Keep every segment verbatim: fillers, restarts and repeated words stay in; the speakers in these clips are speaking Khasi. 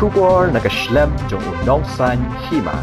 Khubor na ka shlem jong u Nongsaiñ Hima.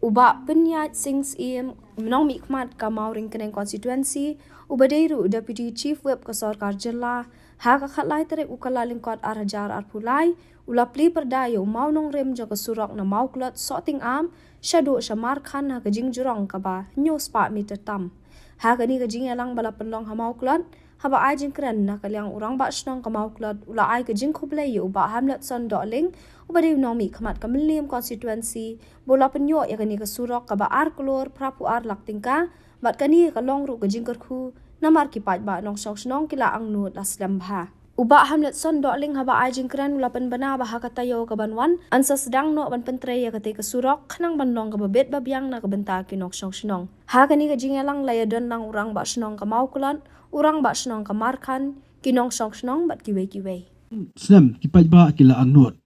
U Bah Pynïaid Sing Syiem, nongmihkhmat ka Mawryngkneng constituency, uba dei ruh Deputy Chief Whip ka sorkar jylla, ha ka khatlai tarik u Kyllalyngkot ar hajar arphew lai, u la plie pyrda ïa u mawnongrim jong ka surok na Mawklot Sohting Ap shaduh sha Markhan ha ka jingjrong kaba hynñiew spah meter tam. Ha kane ka jingïalang ba la pynlong ha Mawklot, haba ai jingkren na ka liang u Rangbah Shnong ka Mawklot u la ai ka jingkhublei ïa u Bah Hamletson Dohling, uba dei u nongmihkhmat ka Mylliem constituency, ba u la pynïoh ïa kane ka surok kaba ar klur phraphew ar lak tyngka, bad kane ka long ruh ka jingkyrkhu namar ki paidbah nongshong shnong ki la angnud la slem bha. U Bah Hamletson Dohling haba ai jingkren u la pynbna ba ha ka taïew kaban wan, yn sa sdang noh ban pyntrei ïa katei ka surok khnang ban long kaba bit ba biang na ka bynta ki nongshong shnong. Ha kane ka jingïalang la ïadon lang u Rangbah Shnong ka Mawklot, u Rangbah Shnong ka Markhan, ki nongshong shnong bad kiwei kiwei. Snem ki paidbah ki la angnud.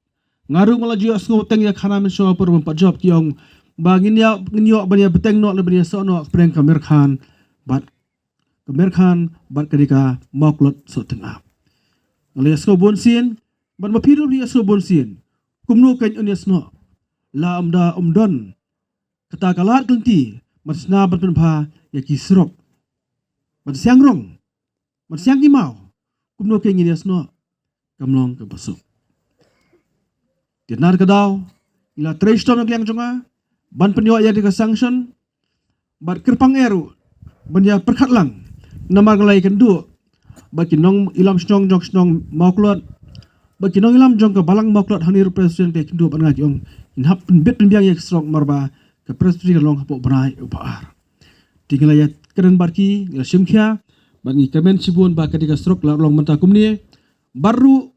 Nga ruh nga la ju ïohsngew teng ïa khana mynshuwa por ban pat jop ki ong ba ngin ïa, ngin ïoh ban ïa bteng noh lane ban ïa soh noh pdeng ka Markhan bad ka Markhan bad ka dei ka Mawklot Sohting Ap. Nga la ïohsngew bun sien bad ma phi ruh phi ïohsngew bun sien. Kumno kein un ïa snoh? La ym da ym don kata ka lad ka lynti ban sna ban pynbha ïa ki surok, ban siang rong, ban siang ki maw. Kumno kein ngin ïa snoh? Kam long kaba suk. Te na ka daw ngi la trei shitom na ka liang jong nga ban pynïoh ïa ka sanction bad kyrpang eh ruh ban ïa pyrkhat lang, namar nga la ïakynduh bad ki nongïalam shnong jong shnong Mawklot bad ki nongïalam jong ka balang Mawklot hangne ruh Presbyterian ka ïakynduh bad nga, ki ong ngin hap pynbit pynbiang ïa ka surok namar ba ka Presbyterian ka long hapoh bnai uba ar. Te ngi la ïakren bad ki, ngi la shim khia bad ngi kmen shibun ba ka dei ka surok la long mynta kumne. Bad ruh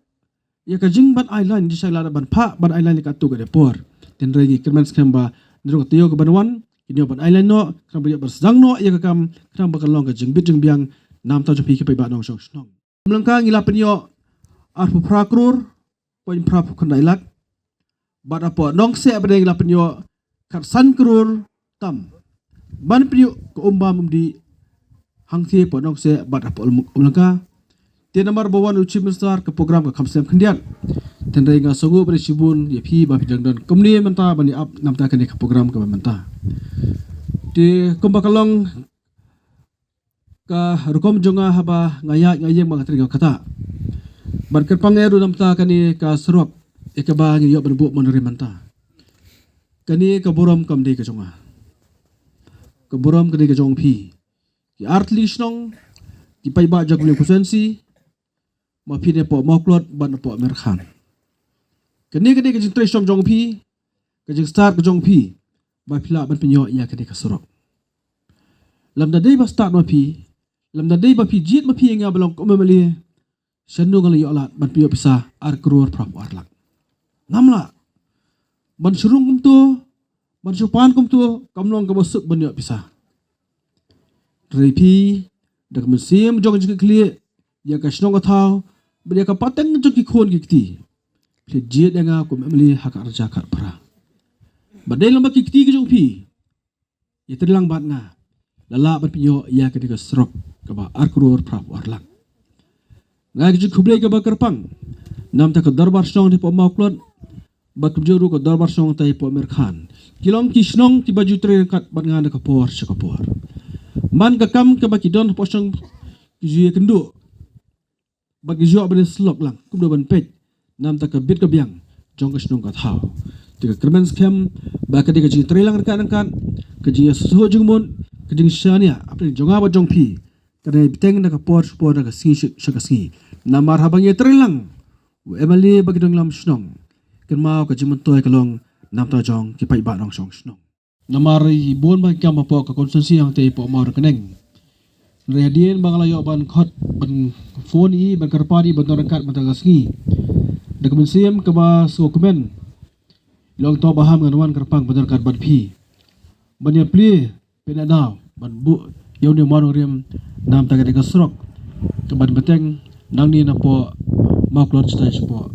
ïa ka jingban ai line jingshai lada ban phah ban ai line ïa katto katne por. Hynrei ngi kyrmen skhem ba naduh ka taïew kaban wan ngin ïoh ban ai line noh, khnang ba ïoh ban sdang noh ïa ka kam, khnang ba kan long ka jingbit jingbiang na ka bynta jong phi ki paidbah nongshong shnong. Kum lyngka ngi la pynïoh arphew phra klur point phra phew khyndai lak. Bad hapoh Nongkseh pat ngi la pynïoh khatsan klur tam ban pynïoh ka um bam um dih hangtei hapoh Nongkseh bad hapoh Umlyngka. Te namar ba wan u Chief Minister ka program ka kham slem khyndiat. Hynrei nga sngewnguh bad shibun ïa phi ba phi dang don kumne mynta ban ïa ap na ka bynta kane ka program kaba mynta. Te kumba ka long ka rukom jong nga haba nga ïaid nga ïeng ba nga trei nga ktah. Bad kyrpang eh ruh na ka bynta kane ka surok ïa kaba ngi ïoh ban buh mynta. Kane ka burom kam dei ka jong nga. Ka burom ka dei ka jong phi. Ki artylli ki shnong, ki paidbah jong ka Mylliem constituency, ma phi na poh Mawklot bad na poh Markhan. Kane ka dei ka jingtrei shitom jong phi, ka jingstad ka jong phi ba phi lah ban pynïoh ïa kane ka surok. Lymda dei ba stad ma phi, lymda dei ba phi jied ma phi ïa nga ba long ka um M L A, shano nga la ïoh lad ban pynïoh pisa ar klur phraphew ar lak? Ngam lah. Ban shu rung kumto, ban shu pan kumto kam long kaba suk ban ïoh pisa. Hynrei phi da ka mynsiem jong ka jingkitkhlieh ïa ka shnong ka thaw bad ïa ka pateng jong ki khun ki kti, phi jied ïa nga kum M L A ha ka ar hajar khatphra. Bad dei lem bad ki kti ki jong phi ïa trei lang bad nga la lah ban pynïoh ïa kane ka surok kaba ar klur phraphew ar lak. Nga ai ka jingkhublei kaba kyrpang na ka bynta ka dorbar shnong na poh Mawklot bad kumjuh ruh ka dorbar shnong na poh Markhan. Ki long ki shnong kiba ju trei ryngkat bad nga na ka por sha ka por. Man ka kam kaba ki don hapoh shnong ki ju ïakynduh bad ki ju ïoh ban ïasyllok lang kumno ban peit na ka bynta ka bit ka biang jong ka shnong ka thaw. Te nga kyrmen skhem ba ka dei ka jingtrei lang ryngkat ryngkat, ka jingïasngewthuh jingmut, ka jingshaniah hapdeng jong nga bad jong phi, ka dei bteng na ka por sha por, na ka sngi sha ka sngi. Namar haba ngi ïatrei lang, u M L A bad ki nongïalam shnong, kynmaw ka jingmyntoi ka long na ka bynta jong ki paidbah nongshong shnong. Namar i bun ba ki kam hapoh ka constituency hangtei poh Mawryngkneng. Hynrei hadien ba nga la ïoh ban khot ban phone ïa i ban kyrpad ïa i ban don ryngkat mynta ka sngi, da ka mynsiem kaba sngewkmen, long to ba ham ngan wan kyrpang ban don ryngkat bad phi ban ïa plie pynadaw ban buh ïa une u mawnongrim na ka bynta kane ka surok kaban bteng nangne na poh Mawklot shatai shapoh